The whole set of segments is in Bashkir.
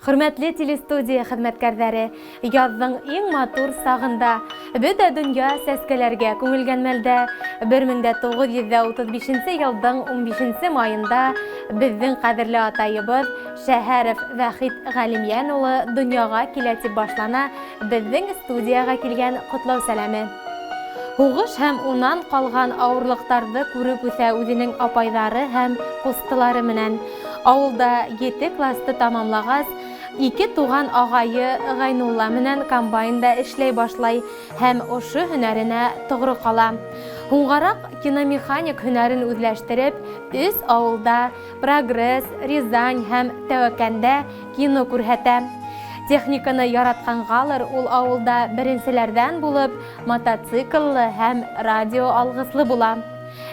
Хөрмәтле телестудия хеҙмәткәрҙәре, яҙҙың иң матур сағында, бөтә донъя сәскәләргә күмелгән мәлдә, 1935 йылдың 15 майында беҙҙең ҡәҙерле атайыбыҙ Шәһәров Вәхит Ғәлимйән улы донъяға килә тип башлана беҙҙең студияға килгән ҡотлау сәләме. Һуғыш һәм унан ҡалған ауырлыҡтарҙы күреп үҫә үҙенең апайҙары һәм ҡустылары менән. Ауылда 7 класты тамамлағас, ике туған ағайы Ғайнулла менән комбайнда эшләй башлай һәм ошо һөнәренә тоғро ҡала. Һуңғараҡ киномеханик һөнәрен үҙләштереп, өс ауылда Прогресс, Рязань һәм Тәүәкәндә кино күрһәтә. Техниканы яратҡанғалыр, ул ауылда беренселәрҙән булып мотоцикллы һәм радио алғыслы була.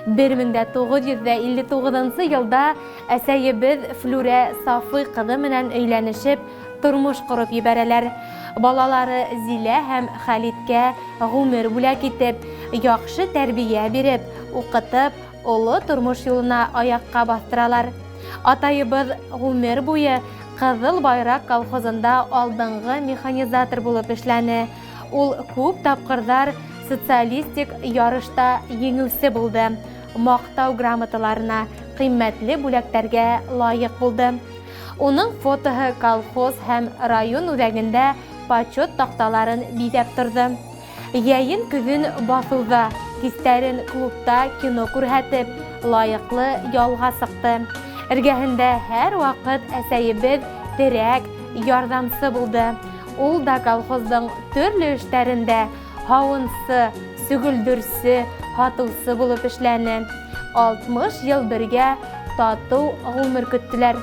1959 йылда әсәйебеҙ Флүрә Сафый ҡыҙы менән өйләнешеп, тормош ҡороп ебәрәләр. Балалары Зилә һәм Хәлиткә ғүмер бүләк итеп, яҡшы тәрбиә биреп, уҡытып, оло тормош юлына аяҡҡа баҫтыралар. Атайыбыҙ ғүмер буйы Ҡыҙыл Байраҡ колхозында алдынғы механизатор булып эшләне. Ул күп тапҡырҙар социалистик ярышта еңеүсе булды. Маҡтау грамоталарына, ҡиммәтле бүләктәргә лайыҡ булды. Уның фотоһы колхоз һәм район үҙәгендә почет таҡталарын биҙәп торҙо. Йәйен көҙөн баҫыуҙа, кистәрен клубта кино күрһәтеп, лайыҡлы ялға сыҡты. Эргәһендә һәр ваҡыт әсәйебеҙ терәк, ярҙамсы булды. Ул да колхоздың төрлө эштәрендә һауынсы, сөгөлдөрсө, һатыусы булып эшләне. 60 йыл бергә татыу ғүмер көттөләр.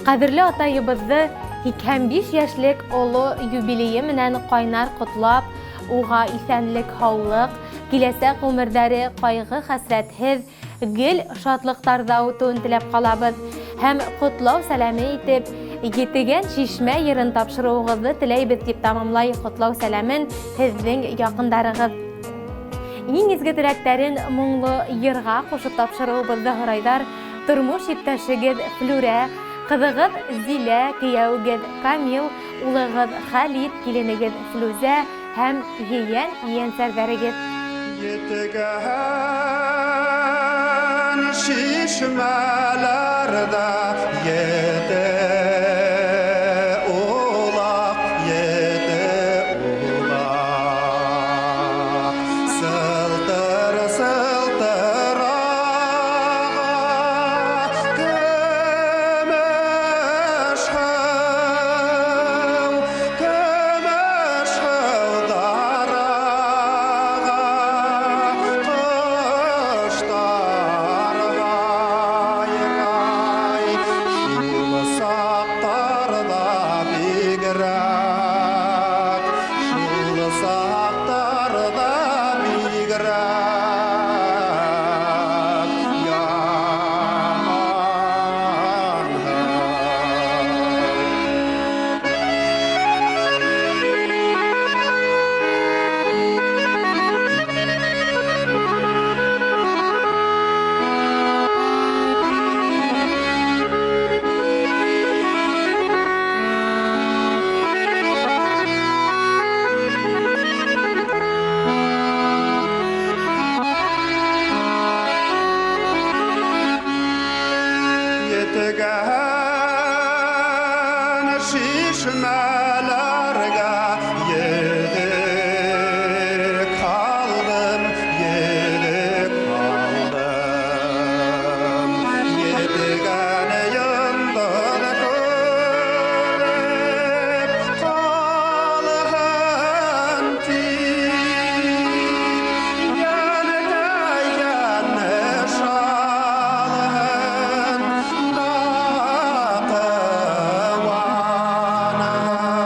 Ҡәҙерле атайыбыҙҙы 85 йәшлек оло юбилейы менән ҡайнар ҡотлап, уға иҫәнлек, һаулыҡ, киләсәк ғүмерҙәре ҡайғы-хәсрәтһеҙ, гел шатлыҡтарҙа үтеүен теләп ҡалабыҙ. Һәм ҡотлау сәләме итеп, Етегән шишмә йырын тапшырыуығыҙҙы теләйбеҙ тип тамамлай ҡотлау сәләмен һеҙҙең яҡындарығыҙ. Иң изге теләктәрен моңло йырға ҡушып тапшырыуыбыҙҙы һорайҙар тормош иптәшегеҙ Флүрә, ҡыҙығыҙ Зилә, кейәүегеҙ Камил, улығыҙ Хәлит, киленегеҙ Флүзә һәм ейән ейәнсәрҙәрегеҙ. Етегән шишмәләрҙә ете улаҡ, ете улаҡ. Сылтыр, сылтыр аға көмөш һыу, көмөш һыуҙар аға. Ҡоштар һайрай, шул саҡтарҙа бигерәк, шул саҡтарҙа бигерәк яман һыу. Етегән шишмәләргә йөҙөк һалдым, йөҙөк һалдым. Етегән йондоҙ күреп ҡалһын тип, йәнкәйгән шалһын да ҡыуанһын.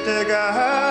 Етегән.